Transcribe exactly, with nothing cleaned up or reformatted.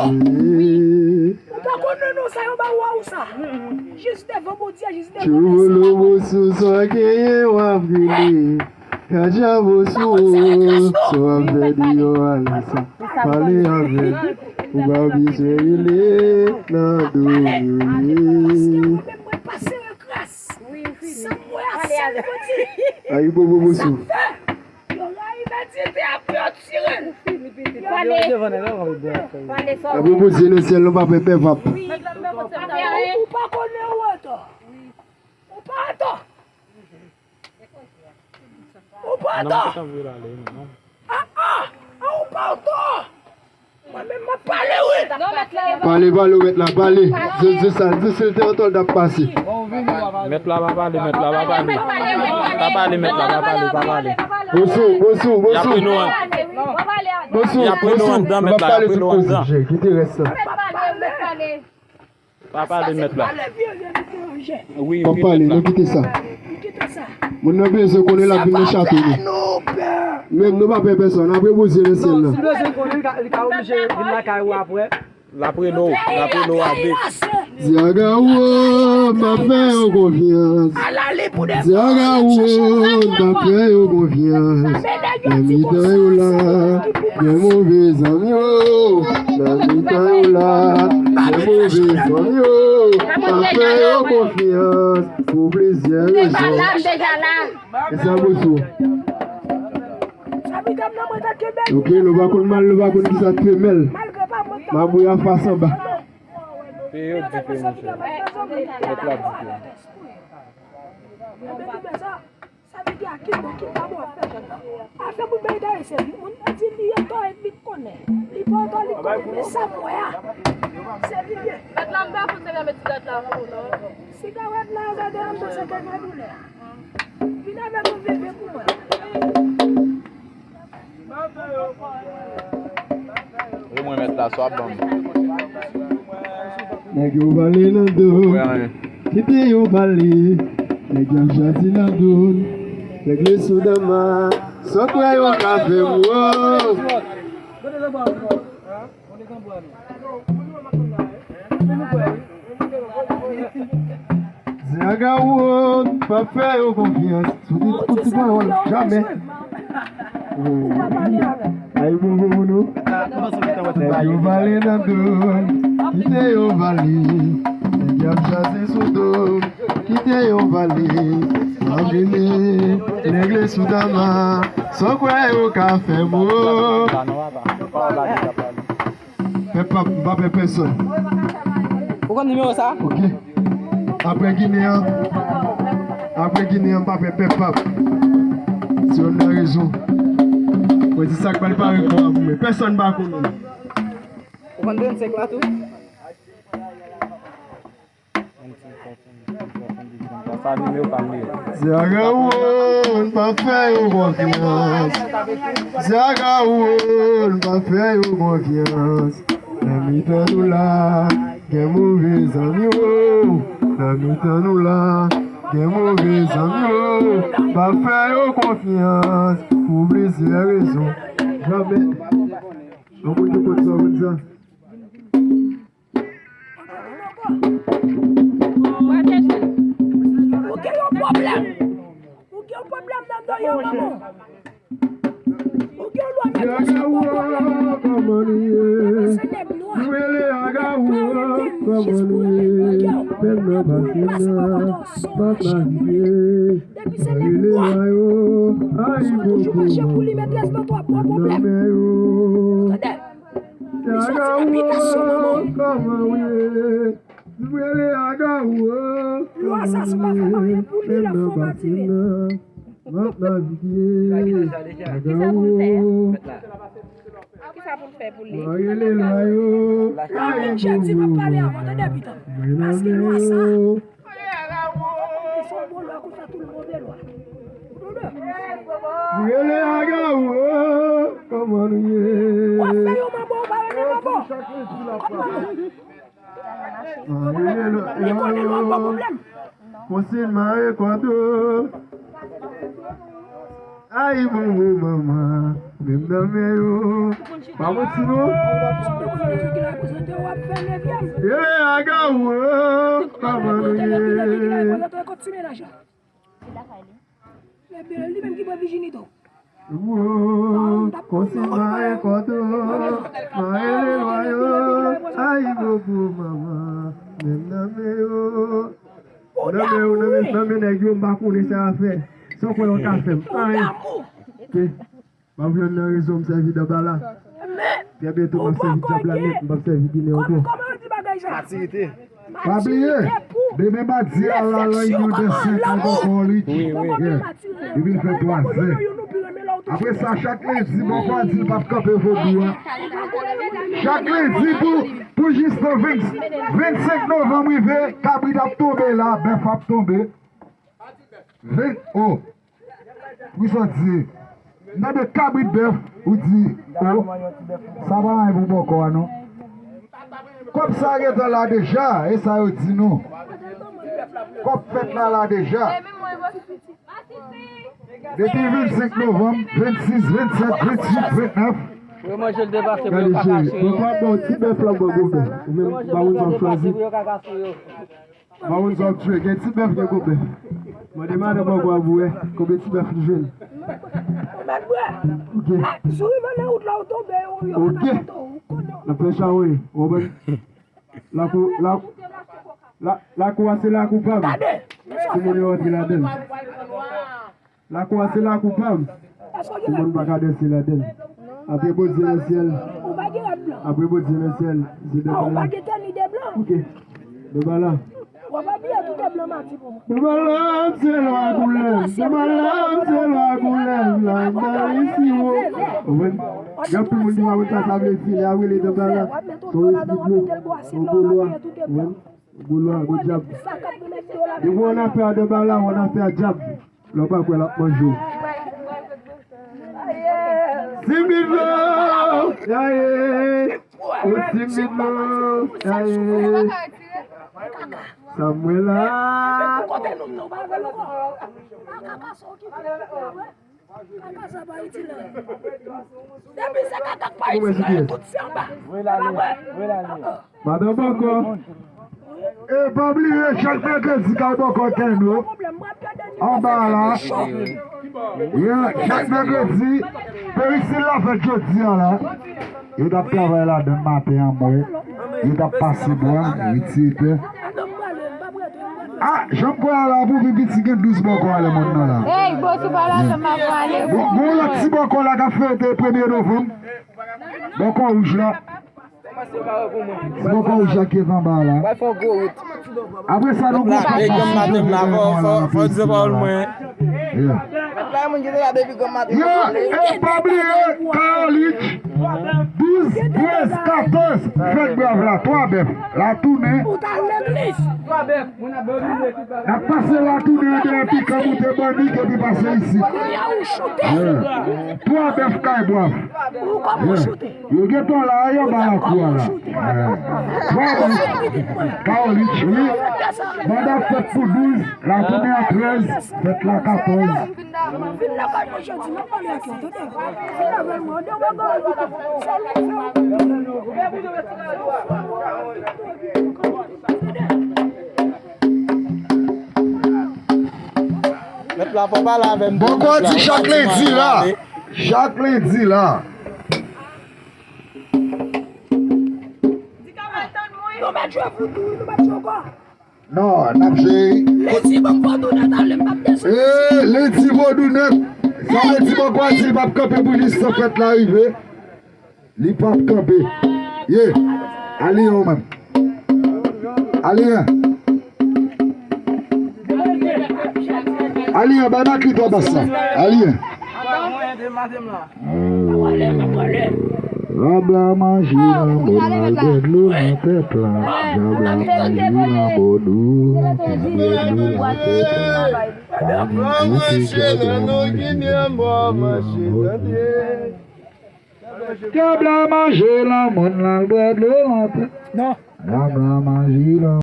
Ou pa konnen non sa yo ba w a ou sa. Jis devan Bondye, jis devan Mesye. Tchouboulou Bosou, sa w genyen w ap rele. Kadja Bosou, sa w ap fè deyò a la sa. Pale avè l. Ou pa bezwen rele nan do m yo ye. Paske mwen menm mwen pase an kras. San mwen a sèl Bondye. Ayibobo Bosou. Sa fè. Yo rayi Matye te ap yo tire l. Pale. Pale fò. Ayibobo Bondye nan syèl, nou pa pè pè pap. Ou pa konnen ou atò. Ou pa atò. Ou pa atò. Ah, ah, ah, ou pa atò. Mwen menm m ap pale wi. Pale, pale, ou mèt la, pale. Di, di sa, di si l te antò l t ap pase. Mèt la pa pale, mèt la pa pale. Pa pale, mèt la pa pale, pa pale. Bosou, Bosou, Bosou. Y ap pran nou an. Bosou, y ap pran nou Bosou, andan, nou mèt pa la, y ap pale pran nou tout andan. Pozisyon, kite rès la. Pa pale, mèt la. Wi, wi, mèt la. Pale, nou kite sa. Moun nan bezwen konnen l ap vin nan chato nou. Menm nou pa pè pèsonn, apre Bondye nan syèl la. Si bezwen konnen, li ka, li ka oblije vin lakay ou apre. L ap rele w, l ap rele w a de. Di Agawou, m ap fè yo konfyans. Di Agawou, m ap fè yo konfyans. Nan mitan yo la, gen move zanmi yo. Nan mitan yo la, gen move zanmi yo. M ap fè yo konfyans pou plizyè rezon. E sa, Bosou. Ok, nou pa konn mal, nou pa konn kisa k femèl. Mabouya fas anba. Peye yo di ke, monchè. Mèt la di ke. Sa vle di a ki bon, ki pa bon ap fè jèn nan. Afè pou peyi Dayiti, se moun nan di li atò epi li konnen. Li pa atò, li konnen, men sa m wè a, se li ye. Mèt la, m pa konn se mèt ti gad la pou non. Sigarèt la, gade ann nan se kèk doulè a. Vin avèk yon veve pou mwen. Wi, mwen mèt la, sa w ap ban m. Nèg yo pale nan do m. Kite yo pale. Nèg yo ap chati nan do m. Nèg le sou dama. Sa w kwè yo ka fè m, wo. Di Agawou, m p ap fè yo konfyans. Sou ti, ti pawòl, jamè. Ay, bon, bon, bon, non. Nèg yo pale nan do m, kite yo pale. Nèg y ap chase sou do m, kite yo pale. M ap vini, nèg le sou dama. Sa w kwè yo ka fè m, wo. Pè p ap, m pa pè pèsonn. Ou konn nimewo sa? Ok. Apre Ginen an, apre Ginen an, m pa pè pè p ap. Se youn nan rezon. Mwen di sa k pral pare kò a pou mwen. Pèsonn pa konnen. Ou konn trannsenk la tou? Sa nimewo pa m li ye. Zagawou, n pa fè yo konfyans. Zagawou, n pa fè yo konfyans. Nan mitan nou la, gen move zanmi, wo. Nan mitan nou la, gen move zanmi, wo. Pa fè yo konfyans pou plizyè rezon. Jamè. Yon moun ki konn sa, konn sa. Ou gen yon pwoblèm. Ou gen yon pwoblèm nan do yo, manman. Ou gen yon lwa mèt la se yon pwoblèm. Kòman nou ye? Nou rele Agawou, kòman nou ye? Menm nan pase nan, pap la rive. Depi se lè nwa, si w toujou mache pou li, mèt la se yon pwoblèm. Tande. Li soti nan bitasyon, manman. Kòman w ye? M rele Agawou, o. Lwa sa, se pa fè anyen pou li, l ap fè matinè. M ap navige, Agawou. Kisa pou l fè pou li? Mwen rele lwa yo. Ay, Bondye, m ap pale avan, tande, pitan. Paske lwa sa, li se yon bon lwa konsa, tout move lwa. M rele Agawou, o. Kòman nou ye? W ap fè yon manbo, w pa rele manbo. Kòman nou? Li konnen nou ap ba pwoblèm. Konsil mare kòdo. Ay, bon, bon, manman. Menm nan men yo. Pa manti non. Ye, aga ou, oh, kòman nou ye? Ebyen, li menm ki pran vijinite w. Wo, konsi mare kòdo, mare lwa yo, ayibobo manman, menm nan men yo. Nan men yo, nan men, nan men nèg yo, m pa konnen sa a fè. Sa w kwè yo ka fè m? Anyen. Ok. M ap jwenn nan rezon m sèvi daba la. Trè byento, m ap sèvi dyab la nèt, m p ap sèvi Ginen ankò. Matirite. Pa bliye, demen madi a, la reyinyon de Sent Albert College. Yeah. Depi l fè twa zè. Apre sa, chak lendi, Bòkò a di l p ap kanpe vodou a. Chak lendi pou, pou jis nan ven, vennsenk novanm rive, kabrit ap tonbe la, bèf ap tonbe. Ven, oh. Pou sa w di, m tande kabrit bèf, ou di, oh, sa pa anyen pou Bòkò a non. Kòb sa gentan la deja, e sa yo di nou. Kòb fèt la la deja. Depi vennsenk novanm, vennsis, vennsèt, vennwit, vennèf. Gade cheri, Bòkò ap ba w ti bèf la, m ba w gwo bèf. Ou menm, ba w sa w chwazi. Mawon zòb tchwe, gen ti bèf, gen gwo bèf. Mande madanm Bòkò a pou wè konbyen ti bèf li jwenn. Ok. Ok. N ap fè chawoye. Ou konprann? Lakou, la, la, lakou a se lakou pa m. Si moun yo rantre ladan l. Lakou a se lakou pa m. Timoun pa ka danse ladan l. Apre Bondye nan syèl. Apre Bondye nan syèl, se Debala. Ok. Debala. Debala, se lwa koulè m. Debala, se lwa koulè m. La, ba isi, wo. Ou konprann? Gen anpil moun ki pa konn sa sa vle di. Lè y ap rele Debala, se yon espri dlo, yon gwo lwa. Ou konprann? Gwo lwa, gwo dyab. Depi w nan afè a Debala, w nan afè a dyab. Lè w pa kwè l ap manje w. Simidlo, yaye. O Simidlo, yaye. Sa m wè la. Depi se kaka k pa itil la, tout se anba. Madan Bòkò. E pa bliye, chak mèkredi, kay Bòkò Keno. Anba la. Yeah, chak mèkredi, Peristil la fèt jodi a la. Yo t ap travay ladan maten an, m wè. Yo t ap pase bwa, yo tire tè. Ah, jan m kwè a la, pou pi piti gen douz Bòkò a lè mòn nan la. Ey, Bòkò pa la, jan m ap pale. Bon, bon, lòt ti Bòkò la k ap fete premye novanm. Bòkò wouj la. Ti Bòkò wouj la ki anba la. Apre sa, nou gen yon kòb matirite nan men mwen la, nan peyi la. Yeah. Yeah, e pa bliye, Kayolich, douz, trèz, katòz, fèt brav la, twa bèf, la tounen. N ap pase la tounen andeyè pikan moute bannik epi pase isit. Yeah. Twa bèf kay brav. Yeah. Yo gentan la, yo ba lakou a la. Eh, twa bèf. Kayolich, wi. Manda fèt pou douz, la tounen a trèz, fèt la katòz. Mèt la, fò pale avè m. Bòkò di chak lendi la. Chak lendi la. Nou mèt jwe vodou, nou mèt jwe ankò. Non, n ap jwe. Lendi, ban m vodou nèt, ale, m p ap desann. Eh, lendi vodou nèt. Sa vle di Bòkò a di l p ap kanpe pou jis tan fèt la rive. Li p ap kanpe. Ye. Aliyen ou menm. Aliyen. Aliyen, bay Makito bas la. Aliyen. Dyab la manje lanmò, l al bwè dlo nan tèt la. Dyab la manje lanmò, l al bwè dlo nan tèt la. Dyab la manje lanmò, l al bwè dlo nan tèt. Non. Dyab la manje lanmò.